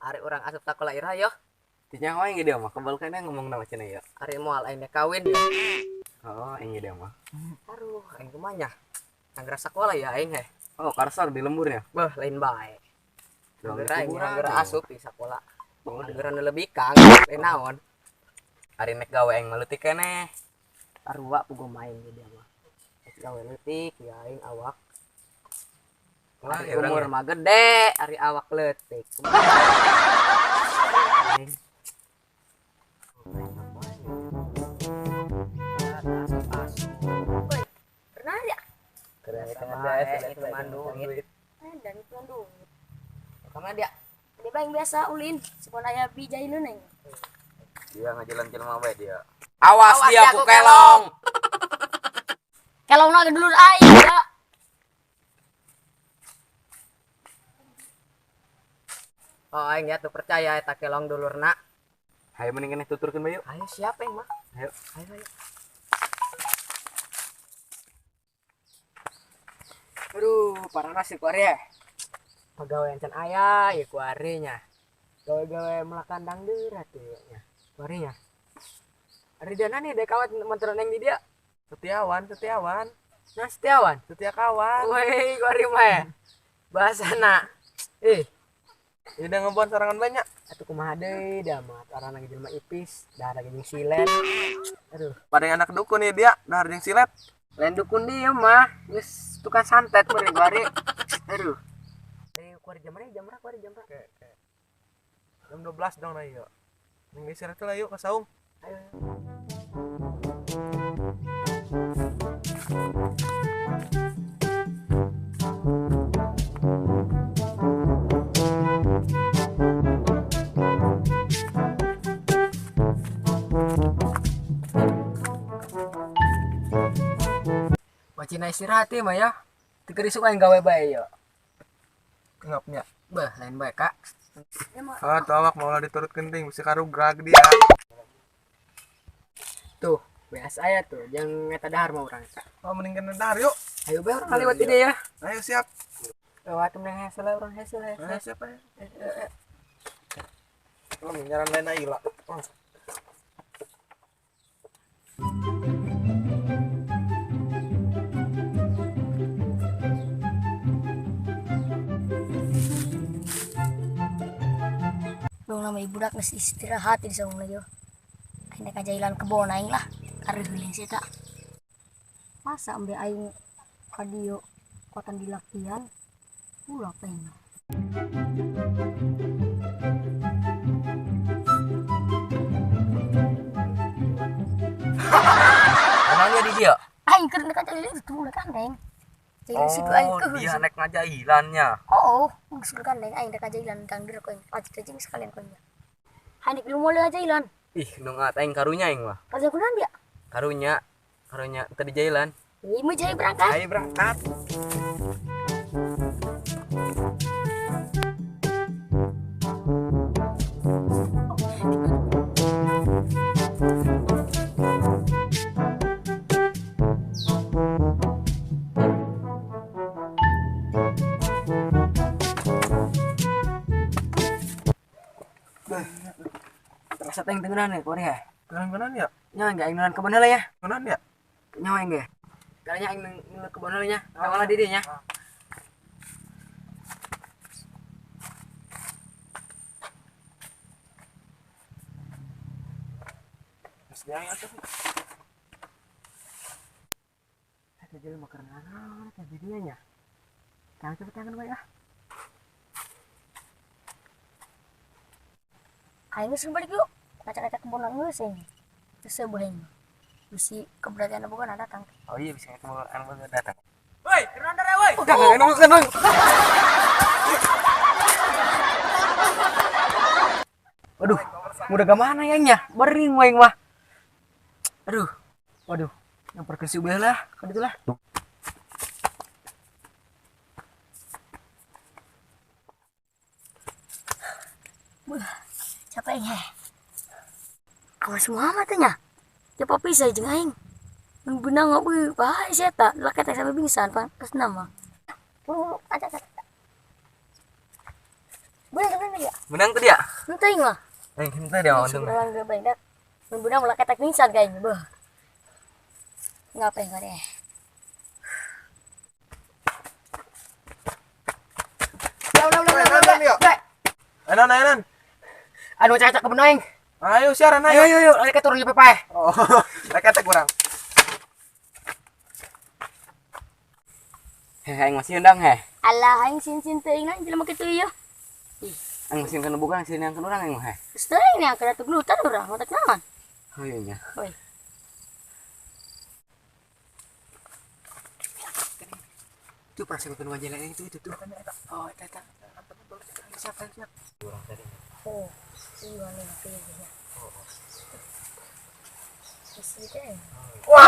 Ari urang asup sakola ira yo. Teu nyaho aing ge dia mah kebal keneh ngomong na cenah ieu. Ari moal aing dek kawin ya. Oh, aing ge dia mah. Aduh, aing kumaha nya? Anggar sakola ya aing heh. Oh, karsar di lemburnya. Beuh, lain bae. Doang Anggar aing kuburan, anggar tuh. asup di sakola. Oh, Anggar nu lebih kang, lain naon. Ari nek gawe aing mah leutik keneh. Sarua puguh main ge dia mah. Geus gawe leutik ya aing awak. Wah, Ari ya urang umur ya. mah gede, ari awak leutik. Aing. Pernah ya? Keren Biasa itu mah bae, biasa, itu mah duit. Dan itu mah duit. Kemana dia? Dia bang biasa ulin, sepon aya bijaileun aing. Dia ngajalan jelema bae dia. Awas, Awas dia dia ku ku kelong. Kelong lagi dulur aing ya. Oh, aing ya tuh percaya eta kelong dulurna. Hayo mending keneh tuturkeun bae yuk. Ayo siapa yang mah? Ayo. Ayo, ayo. Aduh, parah sih kuari ya. Pegawai can aya ya kuari nya. Gawe-gawe melak kandang deura tuh nya. Kuari nya. Ari dana nih dek kawat manteran yang di dia. Setiawan, Setiawan. Nah, Setiawan. Setia kawan. Woi, kuari mah ya. Bahasana. Ya udah ngebon sorangan banyak. Atuh kumaha deui da mah orang lagi jelema ipis, dahar lagi jeung silet. Aduh, Pada yang anak dukun ya dia, dahar jeung silet. Lain dukun dia mah, geus tukang santet meureun kuari. Aduh. Kuari jam berapa? Jam berapa? Kuari jam berapa? Oke, oke. Jam 12 dong nah yuk. Mending istirahat lah yuk ke saung. Ayo. Wacina istirahat ya, mah ya. Tiga risuk aing gawe bae yo. Ngapnya. Beuh, lain bae, Kak. Ah, tuh awak mau lah diturut kenting, mesti karugrag dia. Tuh, biasa aya tuh, jeung eta dahar mah urang eta. Oh, mending kena dahar yuk. Ayo bae urang kaliwat ini ya. Ayo siap. Lewat mending hese lah urang hese lah. Ayo siap ayo. Oh, nyaran lain aja lah. Oh. Dong nama ibu dak geus istirahat di saung yo. Aing rek ngajailan kebon aing lah. Kareuling sih tak. Masa ambe aing ka dieu kotan dilakian ulah aing. Kenalnya di dia? Aing keur nek ngajailan itu ulah kandeng. Jadi situ aing Oh, keuheul dia sih. nek ngajailannya. Oh, geus ulah kandeng aing rek ngajailan kang deuk aing. Acik-acik sekalian koin. Hanik lu mulai ngajailan. Ih, dong aing karunya aing mah. Kerja kunaon dia? Karunya, karunya tadi jailan. Ih, mau jadi berangkat. Ayo berangkat. Terasa teh dengeran ya, kuari ya. Kenaan ya? Nyawa enggak aing nulan kebon heula ya? Kenaan ya? Nyawa aing ge. Kalanya aing nang kebon heula nya. Kawalah di dieu nya. Terus dia atuh. Eta jelema keur nanaon teh di dieu nya. Tang cepet tangan bae ah. Aing geus balik yuk. Kaca-kaca kebon geus aing. Terus sebuah aing. Bisi keberadaan bukan ada datang. Oh iya, bisa ketemu anu datang. Woi, keur nandar woi. Udah, enggak nunggu kan, Bang. Waduh, udah ke mana ya nya? Bering wae mah. Aduh. Waduh, yang perkesi ubah lah, kan itulah. Capek aing heh. Awas Muhammad teh nya. Ya papi saya jeung aing. Mun beunang we bae sia eta, laki teh sampe pingsan pan pas nama. Buru aja aja. Beunang beunang ya. Menang tuh dia. Henteu aing mah. Eh, henteu dia mah untung. Sebenarnya gue banyak. Mun beunang ulah ketek pingsan kayaknya, beuh. Ngapain kau deh? Ulah ulah ulah ulah. Ayo, ulah. Anan, anan. Anu cacak kebun aing. Ayo siaran Ayo ayo. ayo ayo, mereka turun di pepai. Oh, mereka teh kurang. Heh, aing masih undang heh. Alah aing sin-sin teuing na jelema kitu ieu. Aing masih kena bukan sini yang kena urang aing mah heh. Geus teuing nya kana tuglutan urang matak naon. Hayu nya. Oi. Itu perasaan gue wajah lain itu tuh. Oh, eta eta. Siap siap. Oh, iya nih pilihnya. Isi teh. Wah!